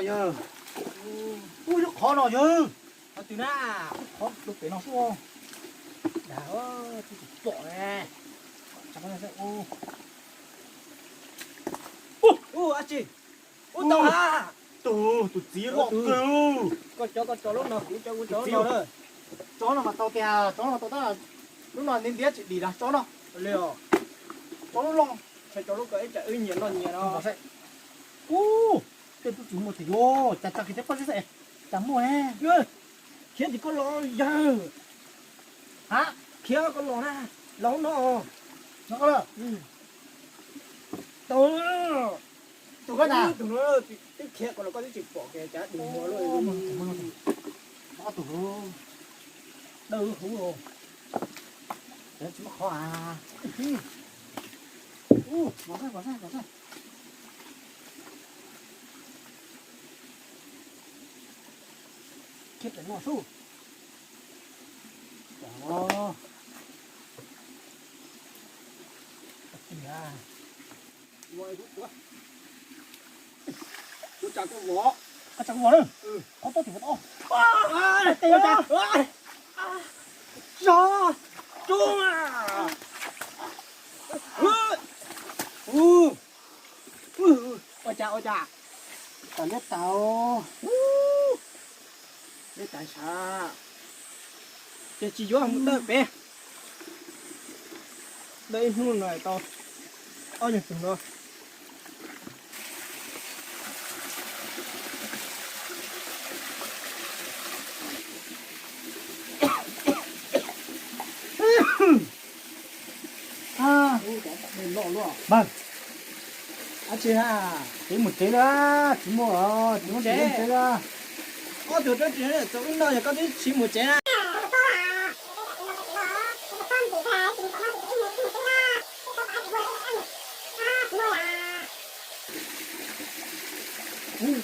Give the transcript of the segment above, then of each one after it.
Yog, ub, lub qhov no yog, qhov twg na? Lub qhov rau pem no xwb. Dag, tsis pom ne. Ub, ub, dab tsi? Ub, tau ha. Tus, tus txiv loj kawg. Koj cov koj tso lub no, kuv cov kuv tso lub no. Tso no mas tau tiag, tso no mas tau tab. Lub no ntiab ntiab tsis dim dag, tso no. Li os. Tso lub loj. Tso lub ko ib tsam wb nyias noj nyias no. Ub, tej tub tsis muaj tiag, cas tso kiag tej pob zeb xwb, cas muaj ne? Khiav tim koj los yawg. Ha? Khiav koj los na, los no. No koj los. Tau. Tus koj na. Tus no twb khiav koj los koj twb tsis pom kiag cas dub muag lawm. Ob tug. Dawb huv. Tsis muaj qhov a. Ub, pom saib, pom saib, pom saib. Khiav pem no xwb. Ua cas kuv vov, ua cas kuv vov na. Qhov tob tim qhov tob. Tej ua cas. Tso, tso. Ua cas, ua cas. Tau liab tau. Liab tau sav. Ces tsis yuav mus dawj pem. Dawj ib hnub no tau ob nyuag tug no. Mas, dab tsi ha? Tsev mus tsev lawm, tsis muaj, tsis muaj tsev lawm. Ob tug rab tsi txaus wb noj yog koj twb tsis mus tsev na. Ub,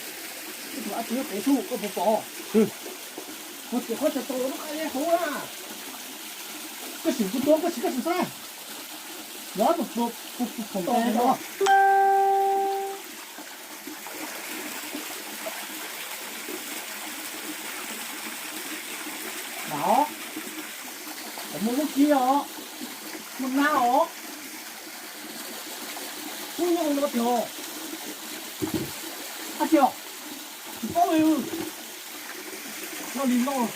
tus dab tsi nyob pem xwb koj puas pom? Mus tim qhov chaw tau lub qab zeb hauv na. Koj sim kuv tuav, koj sim koj sim xwb. Yog tus puas pom tes no. Mam os, muaj lub kib os, muaj nab os. Ub, nyob hauv no tiag. Ab tsi os, tsis paub li. Noj li noj.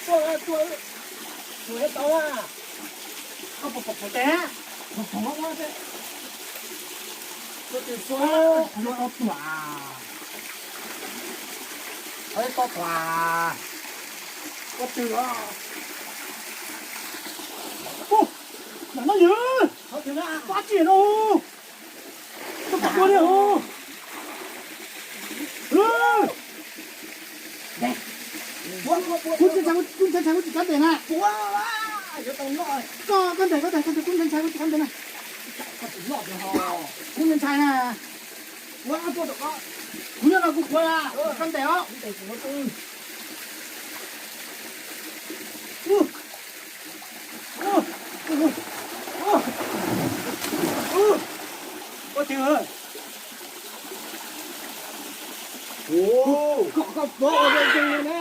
Tuaj, tuaj, tuaj tau a. Koj puas pom tes? Pom, pom. Tuaj tes xua, qhov no tob tuaj. Qhov no tob tuaj. Koj twg os? Ub, nram no yog. Ab tsi no. Koj pom dua li os. Kuv ntshai, kuv ntshai ntshai kuv tsis kab ntes na. Koj kab ntes, kab ntes, kab ntes, kuv ntshai ntshai kuv tsis kab ntes na. Kuv ntshai ntshai na. Kuv nyob no kuv qhuav, kab ntes os. Ua twg? Koj, koj pov ua zoo zoo ne.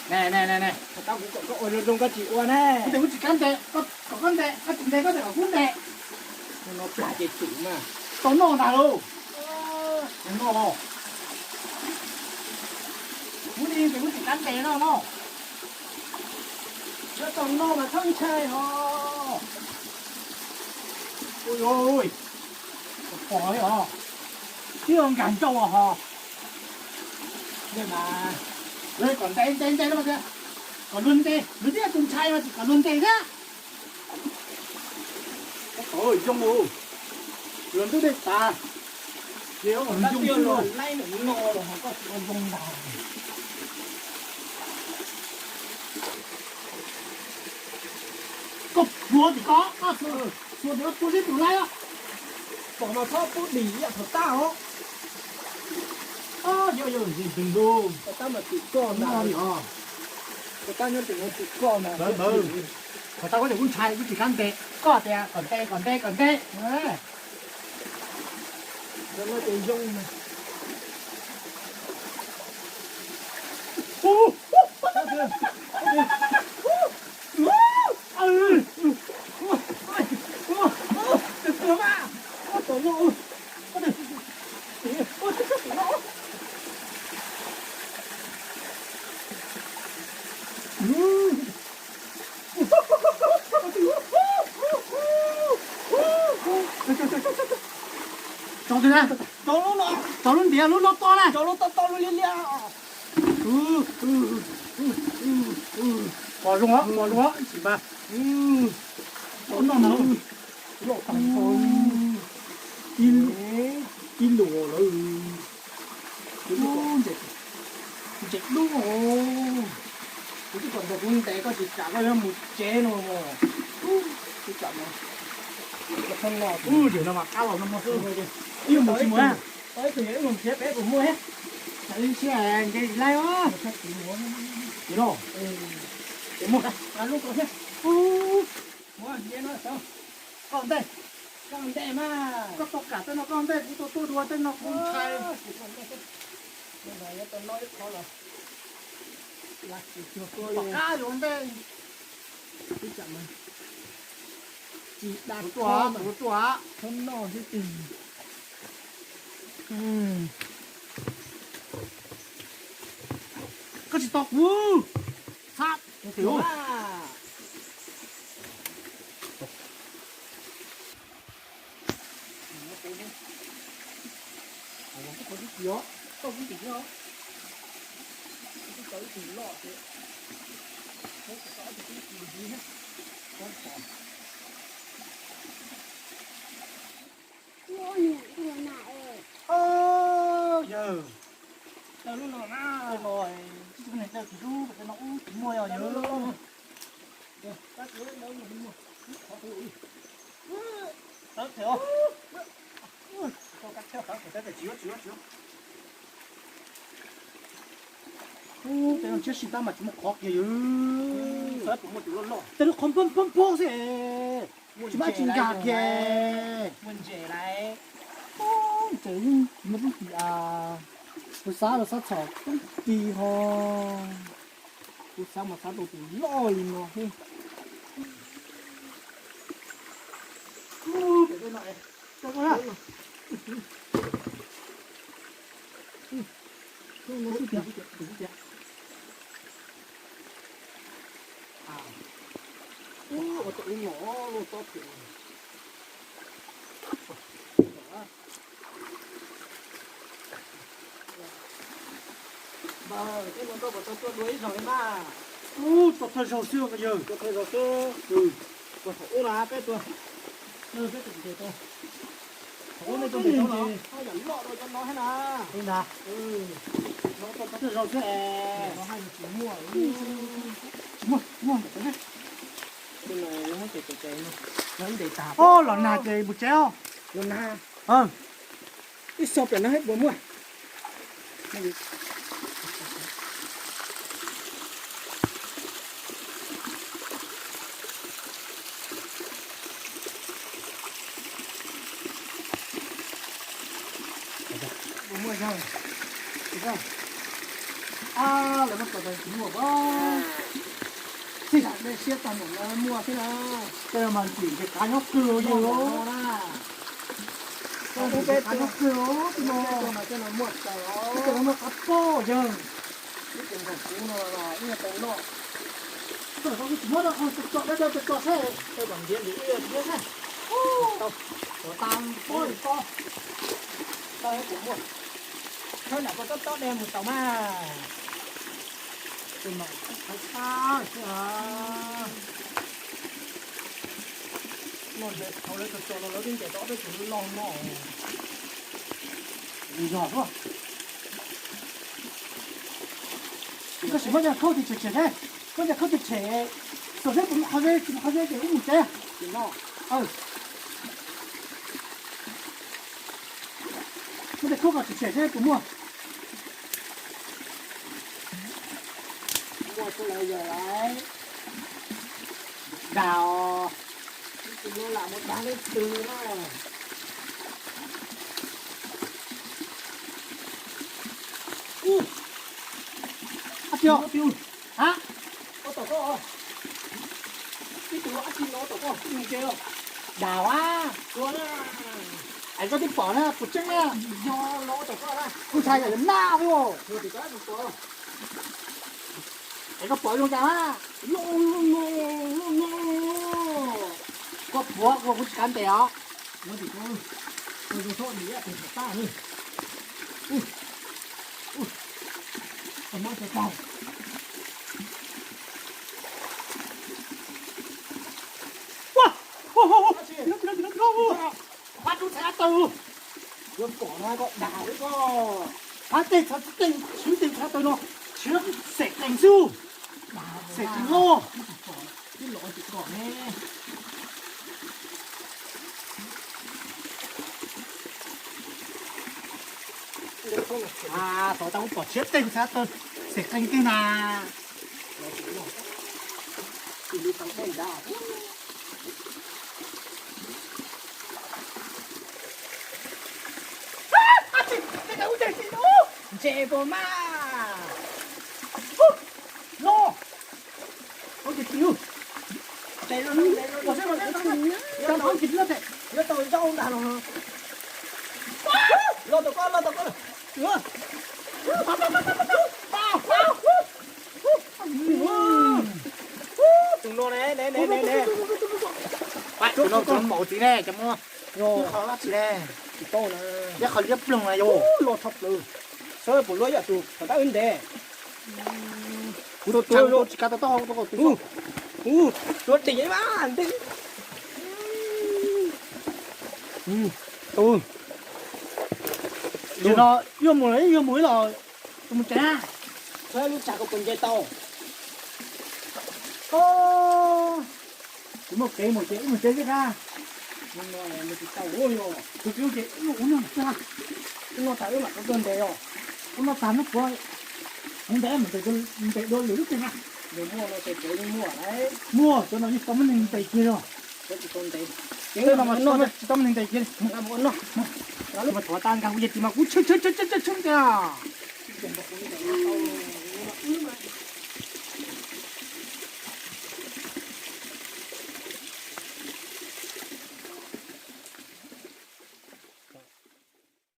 Ne, ne, ne, ne. Tau kuv kom koj ua zoo zoo koj tsis ua ne. Kuv tias kuv tsis kab ntes, koj kom koj ntes, koj tsis ntes koj tias kom kuv ntes. No plag ces tsum mas. Tau noj ntag lauj. Noj los. Kuv li ces kuv tsis kab ntes no no. Yuav tau noj mas txhob ntshai os. Ui, pom li os. Twb nkag ncauj hos. Kom ntes ntes ntes no mas, kom luag ntes, luag twb yog tus ntshai mas tsis kom luag ntes thiab. Tau zoo, luag ntuj dej tas, ces zoo xwb. Koj xuas tim koj, xuas tim koj tua seb tus laib os. Pom mas txhob pub dim ib yam thaum tag os. Yog yog ntws ntuj, thaum tag mas tim koj ntag. Thaum tag nyob tim no tim koj ntag. Thaum tag kuv tias kuv ntshai kuv tsis kab ntes, koj tias kom ntes kom ntes kom ntes. Cov no ces zoo mas. Tso twg na? Tso lub no. Tso lub ntiav, lub no to na. Tso lub to to lub liab liab. Pom zoo, pom zoo, ib tsis npaj. Loj no na. Loj tag nrho. Ib lub lawm. Ntses dub os. Kuv twb kom nrog kuv ntes koj tsis kam, koj yuav mus tsev no mos. Tsis kam no. Ub, yawg no mas qab los no mos xwb. Ib mus tsis mus na. Ib mus tsis peb puas muaj thiab. Ntses laib os. Ces no. Ces muaj. Koj ntej, koj ntej mas. Koj tau kam tej no koj ntej, kuv tau tuaj dua tej no kuv ntshai. Pom qab yuav ntej. Tsis da tuaj, tuaj. Thob noj xwb tig. Koj tsis tau kuv. Txhab. Yawg, tej no, tej no, tej no ub tsis muaj yog yawg. Ub, tej no ntshiab si tab mas tsis muaj qhov kiag yawg. Tej lub qhov npog npog npog xwb. Tsis muaj tsis nkag kiag. Ub, ces yeej tsis muaj tub ti a. Kuv xav los xav txhom tub ti ho. Kuv xav mas xav tau tus loj li no xwb. Ub, tso thawj zaug xwb yawg. Tso thawj zaug xwb. Thaum ub na peb tua, peb tua ntes tau. Thaum ub nej tua ntes tau los? Yam loj dua cov no thiab na. Ntag. No tso thawj zaug xwb es. Tsis muaj, tsis muaj. Los nag ces mus tsev os. Los nag. Ib so pem no puas muaj? Puas muaj yawg? Ab, lawv muab tso tas tsis muaj os. Txij tam dej siab tag npaum no muaj thiab na. Tej no mas ntxim ntshe kav nyob kawg yawg. Tej no muaj kav poj yawg. Ib tug nkaus kuv no los ib nyuag tau noj. Tsis muab rau qhov tso dawb dawb tso tso seb. Tau kom ntiav ntim ib nyuag thiab na. Tau, tau tas pob li pob. Tau kuv muaj. Khawb nram koj tob tob de mus tau mas. Tus no qhov tshaj xwb a. No ces thaum lawv tso tso no lawv twb ntes tau ob peb tus loj no. Zog xwb. Koj sim muab cov khaub tis tshem tshem seb, muab cov khaub tis tshem, saum seb puas muaj qhov zeb, tsis muaj qhov zeb ces wb mus tsev. Muab cov khaub kom tshem tshem seb puas muaj. Muaj xwb lawm yawg lawm. Dag os. Tus no lam mus dag leej twg na. Yog, ha, ib tug dab tsi no tom koj mus ke los? Dav a. Es koj twb pom na, puas tseeb na? Yog no tom koj na. Kuv ntshai yam naj xwb. Es koj pom zoo cas na? Loj no, loj no. Koj puav kuv tsis kav ntes os. Ua, ua, ua, ua. Pab rub txhais taw. Yuav pom no koj dag li koj. Pab tej txhais tej, siv tej txhais taw no, siv xeem qees xwb. Xeem qees loj. Thaum tau kuv pom siab tej txhais taw, xeem qees kiag na. Ntse puas mas? No, ua ces tsis, los tsis los, yuav tau zaub ntag los. Los tau koj, los tau koj. Tus no ne, ne, ne, ne, ne. Pab tus no cov maum txiv ne, cov muaj qhov dab tsi ne. Liab qhov liab ploog na yog. Los tshaj plaws. Saib puas luaj yam tus thaum tab wb ntes. Kuv tus tsis kav tau taub hau tus. Tus dim mas nti. Tus no yuav mus, yuav mus ib los tus mus tsev. Saib lub tsag koj puas nce tau. Kuv muaj kev mus ces wb mus tsev xwb kab. Tus tsis tau ua yog tus tsis ua ces wb ua no tag. Wb no tag wb mam rov tuaj ntes os. Wb no tag no puav, kuv ntes mas ntes dua lwm lub twg na. Muaj cov no yeej tau muab neeg ntes kiag os. Cov no mas tsis tau muab neeg ntes kiag li. Mas thov tas nkag kuv ces tis mas kuv tshwm tshwm tshwm tshwm tshwm tiag.